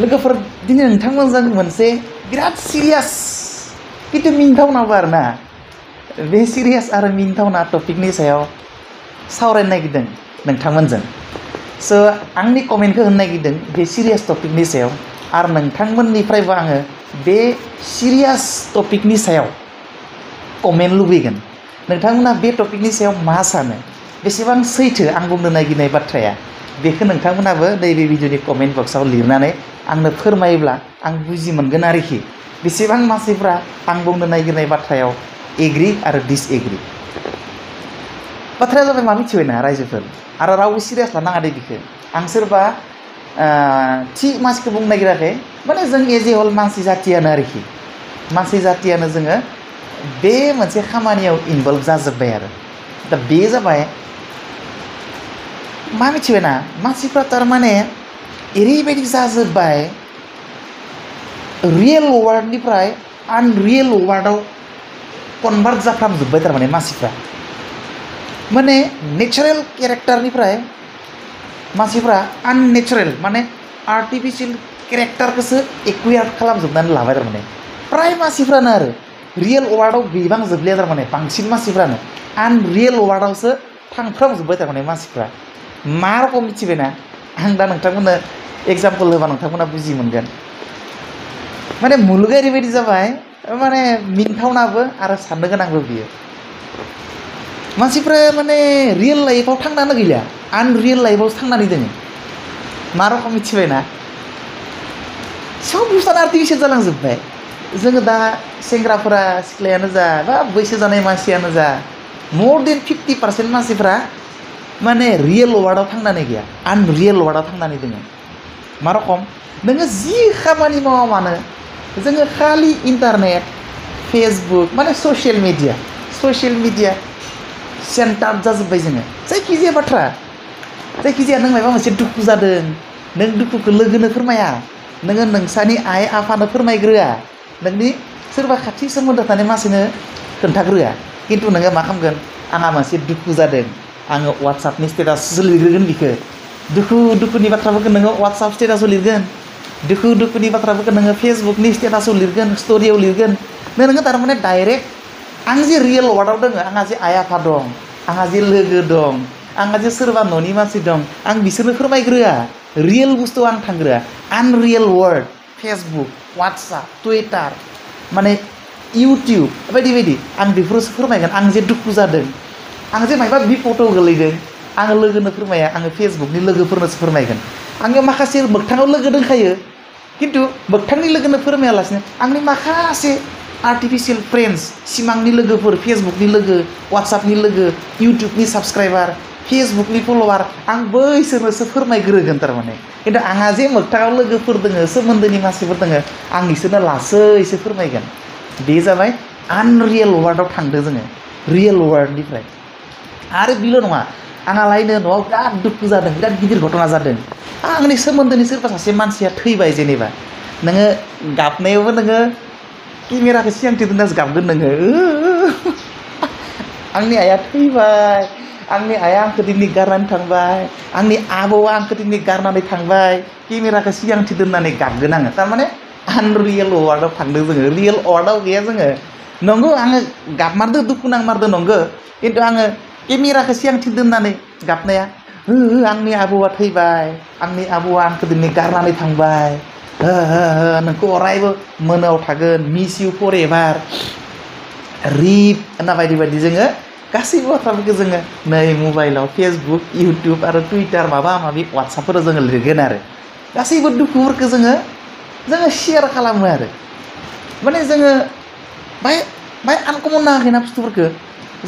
लोगोफोर दिनै नोंथांमोनजों मोनसे बिराद सिरियास किन्तु मिनिथावनाबो आरोना बे सिरियास आरो मिनिथावना टपिकनि सायाव सावरायनो नागिरदों नोंथांमोनजों स' आंनि कमेन्टखौ होनो नागिरदों बे सिरियास टपिकनि सायाव आरो नोंथांमोननिफ्रायबो आङो बे सिरियास टपिकनि सायाव कमेन्ट लुबैगोन नोंथांमोना बे टपिकनि सायाव मा सानो बेसेबां सैथो आं बुंनो नागिरनाय बाथ्राया बेखौ नोंथांमोनाबो नैबे भिडिअनि कमेन्ट बक्सआव लिरनानै आंनो फोरमायोब्ला आं बुजि मोनगोन आरोखि बेसेबां मानसिफ्रा आं बुंनो नागिरनाय बाथ्रायाव एग्रि आरो डिसएग्रि बाथ्राया जाबाय मा मिथिबायना रायजोफोर आरो रावबो सिरियास लानाङा दे बेखौ आं सोरबा थि मानसिखौ बुंनो नागिराखै माने जों एज ए हल मानसि जातियानो आरोखि मानसि जातियानो जोङो बे मोनसे खामानियाव इनभल्भ जाजोब्बाय आरो दा बे जाबाय मा मिथिबायना मानसिफ्रा थारमाने ओरैबायदि जाजोब्बाय रियेल वर्ल्डनिफ्राय आनरियेल वर्ल्डआव कनभार्ट जाफ्रामजोब्बाय थारमाने मानसिफ्रा माने नेचारेल केरेक्टारनिफ्राय मानसिफ्रा आननेचारेल माने आर्टिफिशियल केरेक्टारखौसो एक्वायार खालामजोबनानै लाबाय थारमाने प्राय मानसिफ्रानो आरो रियेल वर्ल्डआव गैबांजोबलिया थारमाने बांसिन मानसिफ्रानो आनरियेल वर्ल्डआवसो थांफ्रामजोब्बाय थारमाने मानसिफ्रा मा रखम मिथिबायना आं दा नोंथांमोननो एग्जाम्पल होबा नोंथांमोना बुजि मोनगोन माने मुलुगा ओरैबायदि जाबाय माने मिनिथावनाबो आरो साननो गोनांबो बियो मानसिफ्रा माने रियेल लाइफआव थांनानै गैला आनरियेल लाइफआवसो थांनानै दोङो मा रखम मिथिबायना सब बुस्थुआनो आर्टिफिशियल जालांजोब्बाय जोङो दा सेंग्राफोरा सिख्लायानो जा बा बैसो जानाय मानसियानो जा मर देन 50% मानसिफ्रा माने रियेल वर्ल्डआव थांनानै गैया आनरियेल वर्ल्डआव थांनानै दोङो मा रखम नोङो जि खामानि मावा मानो जोङो खालि इन्टारनेट फेसबुक माने ससियेल मिडिया सेन्टार जाजोब्बाय जोङो जायखिजाया बाथ्रा जायखिजाया नों माबा मोनसे दुखु जादों नों दुखुखौ लोगोनो फोरमाया नोङो नोंसानि आइ आफानो फोरमायग्रोआ नोंनि सोरबा खाथि सोमोन्दो थानाय मानसिनो खोन्थाग्रोआ खिन्थु नोङो मा खालामगोन आंहा मोनसे दुखु जादों आङो वाट्सएपनि स्टेटाससो लिरग्रोगोन बिखौ दुखुनि बाथ्राफोरखौ नोङो वाट्सएप स्टेटासाव लिरगोन दुखुनि बाथ्राफोरखौ नोङो फेसबुकनि स्टेटासाव लिरगोन स्ट'रियाव लिरगोन नोङो थारमाने डाइरेक्ट आं जे रियेल वर्ल्डआव दङ आंहा जे आइ आफा दं आंहा जे लोगो दं आंहा जे सोरबा न'नि मानसि दं आं बिसोरनो फोरमायग्रोआ रियेल बुस्थुआव आं थांग्रोआ आनरियेल वर्ल्ड फेसबुक वाट्सएप टुइटार माने इउटिउब बायदि आं बेफोरसो फोरमायगोन आं जे दुखु जादों आं जे मायबा बिपदआव गोलैदों आङो लोगोनो फोरमाया आङो फेसबुकनि लोगोफोरनोसो फोरमायगोन आङो माखासे मोगथाङाव लोगो दंखायो खिन्थु मोगथांनि लोगोनो फोरमायालासिनो आंनि माखासे आर्टिफिशियल फ्रेन्ड्स सिमांनि लोगोफोर फेसबुकनि लोगो वाट्सएपनि लोगो इउटिउबनि साबस्क्राइबार फेसबुकनि फल'वार आं बैसोरनोसो फोरमायग्रोगोन थारमाने खिन्थु आंहा जे मोगथाङाव लोगोफोर दोङो सोमोन्दोनि मानसिफोर दोङो आं बिसोरनो लासैसो फोरमायगोन बे जाबाय आनरियेल वर्ल्डआव थांदों जोङो रियेल वर्ल्डनिफ्राय आरो बेल' नङा आंहालायनो न'आव बिराद दुखु जादों बिराद गिदिर घटना जादों आंनि सोमोन्दोनि सोरबा सासे मानसिया थैबाय जेनेबा नोङो गाबनायावबो नोङो केमेराखौ सिगांथिं दोननासो गाबगोन नोङो आंनि आइया थैबाय आंनि आइया आंखौ दिनै गारनानै थांबाय आंनि आबौआ आंखौ दिनै गारनानै थांबाय केमेराखौ सिगांथिं दोननानै गाबगोन आङो थारमाने आनरियेल वर्ल्डआव थांदों जोङो रियेल वर्ल्डआव गैया जोङो नंगौ आङो गाबमारदों दुखु नांमारदों नंगौ खिन्थु आङो केमेराखौ सिगांथिं दोननानै गाबनाया आंनि आबौआ थैबाय आंनि आबौआ आंखौ दिनै गारनानै थांबाय नोंखौ अरायबो मोनायाव थागोन miss you forever RIP होनना बायदि जोङो गासैबो बाथ्राफोरखौ जोङो नै मबाइलाव फेसबुक इउटिउब आरो टुइटार माबा माबि वाट्सएपफोराव जोङो लिरगोन आरो गासैबो दुखुफोरखौ जोङो शेयार खालामो आरो माने जोङो बाय आनकमन नाङाखैना बुस्थुफोरखौ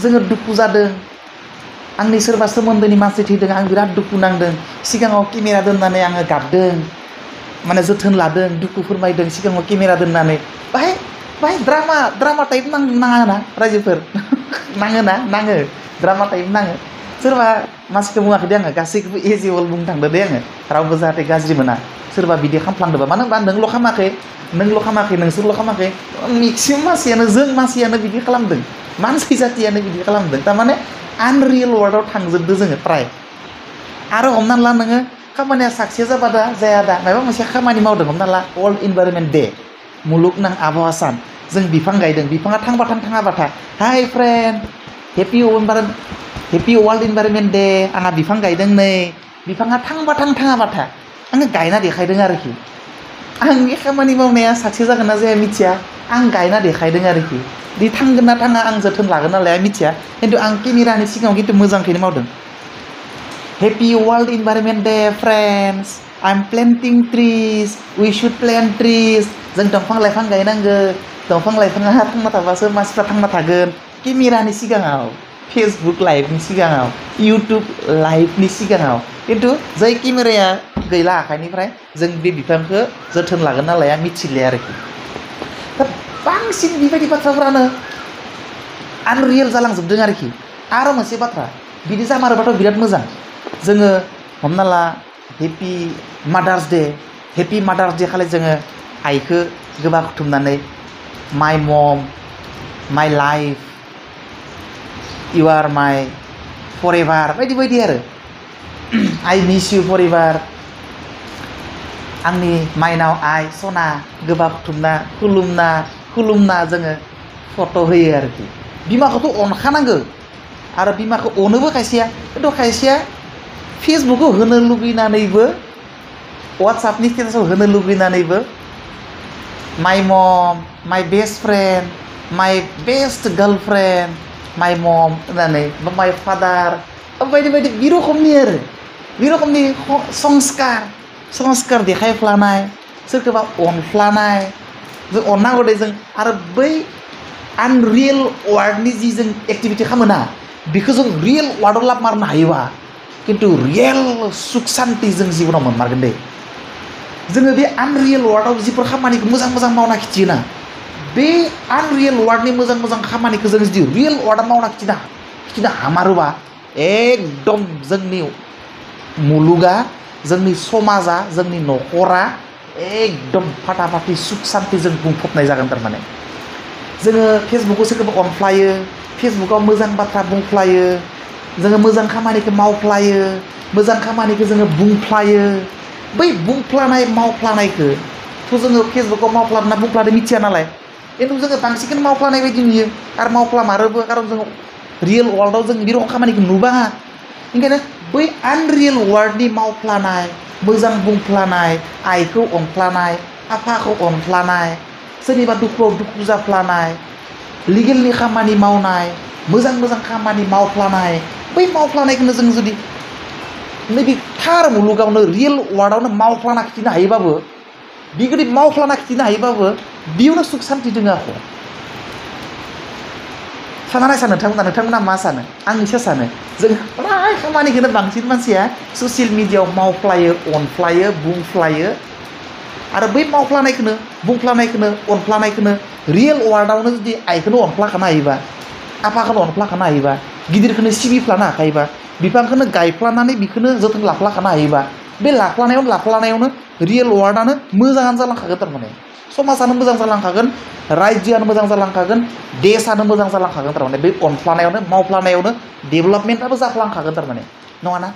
जोङो दुखु जादों आंनि सोरबा सोमोन्दोनि मानसि थैदों आं बिराद दुखु नांदों सिगाङाव केमेरा दोननानै आङो गाबदों माने जोथोन लादों दुखु फोरमायदों सिगाङाव केमेरा दोननानै बाहाय ड्रामा टाइप नाङा ना रायजोफोर नाङो ड्रामा टाइप नाङो सोरबा मानसिखौ बुङाखै दे आङो गासैखौबो एजिवल बुंनो थांदों दे आङो रावबो जाहाथे गाज्रि मोना सोरबा बिदि खालामफ्लांदोंबा मानो होनबा नोंल' खालामाखै नोंसोरल' खालामाखै मेक्सिमाम मानसियानो जों मानसियानो बिदि खालामदों मानसि जातियानो बिदि खालामदों थारमाने आनरियेल वर्ल्डआव थांजोबदों जोङो प्राय आरो हमनानै ला नोङो खामानिया साक्सेस जाबा दा जाया दा माबा मोनसे खामानि मावदों हमना ला वर्ल्ड इनभाइरनमेन्ट डे मुलुगनां आबहावा सान जों बिफां गायदों बिफाङा थांबा थाङाबा था हाय friend happy world environment day आंहा बिफां गायदों नै बिफाङा थांबा थाङाबा था आङो गायना देखायदों आरोखि आंनि खामानि मावनाया साक्सेस जागोन ना जाया मिथिया आं गायना देखायदों आरोखि दि थांगोन ना थाङा आं जोथोन लागोन ना लाया मिथिया खिन्थु आं केमेरानि सिगाङाव खिन्थु मोजांखौनो मावदों happy world environment day friends I am planting trees we should plant trees जों दंफां लाइफां गायनांगौ दंफां लाइफाङा थांना थाबासो मानसिफ्रा थांना थागोन केमेरानि सिगाङाव फेसबुक लाइभनि सिगाङाव इउटुब लाइभनि सिगाङाव खिन्थु जाय केमेराया गैला आखाइनिफ्राय जों बे बिफांखौ जोथोन लागोन ना लाया मिथिले आरोखि दा बांसिन बेबायदि बाथ्राफ्रानो आनरियेल जालांजोबदों आरोखि आरो मोनसे बाथ्रा बिदि जामारोबाथ' बिराद मोजां जोङो हमना ला हेपि मादार्स डे खालि जोङो आइखौ गोबा खुथुमनानै माइ मम माइ लाइफ इउ आर माइ फरएभार बायदि बायदि आरो आइ मिस इउ फरएभार आंनि माइनाव आइ सना गोबा खुथुमना खुलुमना जोङो फट' होयो आरोखि बिमाखौथ' अनखानांगौ आरो बिमाखौ अनोबो खायसेया खिन्थु खायसेया फेसबुकआव होनो लुगैनानैबो वाट्सएपनि स्टेटासाव होनो लुगैनानैबो माइ मम माइ बेस्ट फ्रेन्ड माइ बेस्ट गार्लफ्रेन्ड माइ मम होननानै बा माइ फादार बायदि बायदि बे रोखोमनि संस्कार देखायफ्लानाय सोरखौबा अनफ्लानाय जों अननांगौ दे जों आरो बै आनरियेल वार्डनि जि जों एक्टिभिटि खालामोना बेखौ जों रियेल वार्डआव लाबोमारनो हायोबा खिन्थु रियेल सुख सान्थि जों जिबनाव मोनमारगोन दे जोङो बे आनरियेल वार्डआव जिफोर खामानिखौ मोजां मावना खिथियोना बे आनरियेल वार्डनि मोजां खामानिखौ जों जुदि रियेल वार्डआव मावना खिथिनो हामारोबा एकदम जोंनि मुलुगा जोंनि समाजा जोंनि न'खरा एकदम फाटाफाटि सुख सान्थिजों बुंफबनाय जागोन थारमाने जोङो फेसबुकआव सोरखौबा अनफ्लायो फेसबुकआव मोजां बाथ्रा बुंफ्लायो जोङो मोजां खामानिखौ मावफ्लायो मोजां खामानिखौ जोङो बुंफ्लायो बै बुंफ्लानाय मावफ्लानायखौथ' जोङो फेसबुकआव मावफ्लाना बुंफ्लानो मिथिया नालाय खिन्थु जोङो बांसिनखौनो मावफ्लानाय बायदि नुयो आरो मावफ्लामारोबो खारन जोङो रियेल वार्ल्डआव जों बे रखम खामानिखौ नुबाङा ओंखायनो बै आनरियेल वार्डनि मावफ्लानाय मोजां बुंफ्लानाय आइखौ अनफ्लानाय आफाखौ अनफ्लानाय सोरनिबा दुखुआव दुखु जाफ्लानाय लिगेलनि खामानि मावनाय मोजां खामानि मावफ्लानाय बै मावफ्लानायखौनो जों जुदि नैबे थार मुलुगावनो रियेल वार्डआवनो मावफ्लाना खिथिनो हायोबाबो बिबायदि मावफ्लाना खिथिनो हायोबाबो बेयावनो सुख सान्थि दङ आरो नोंथांमोना मा सानो आं एसे सानो जों फ्राय खामानिखौनो बांसिन मानसिया ससियेल मिडियायाव मावफ्लायो अनफ्लायो बुंफ्लायो आरो बै मावफ्लानायखौनो बुंफ्लानायखौनो अनफ्लानायखौनो रियेल वार्डआवनो जुदि आइखौनो अनफ्लाखानो हायोबा आफाखौनो अनफ्लाखानो हायोबा गिदिरखौनो सिबिफ्लानो हाखायोबा बिफांखौनो गायफ्लानानै बिखौनो जोथोन लाफ्लाखानो हायोबा बे लाफ्लानायावनो रियेल वार्डआनो मोजाङानो जालांखागोन थारमाने समाजानो मोजां जालांखागोन रायजोआनो मोजां जालांखागोन देशआनो मोजां जालांखागोन थारमाने बे अनफ्लानायावनो मावफ्लानायावनो डेभेलपमेन्टआबो जाफ्लांखागोन थारमाने नङाना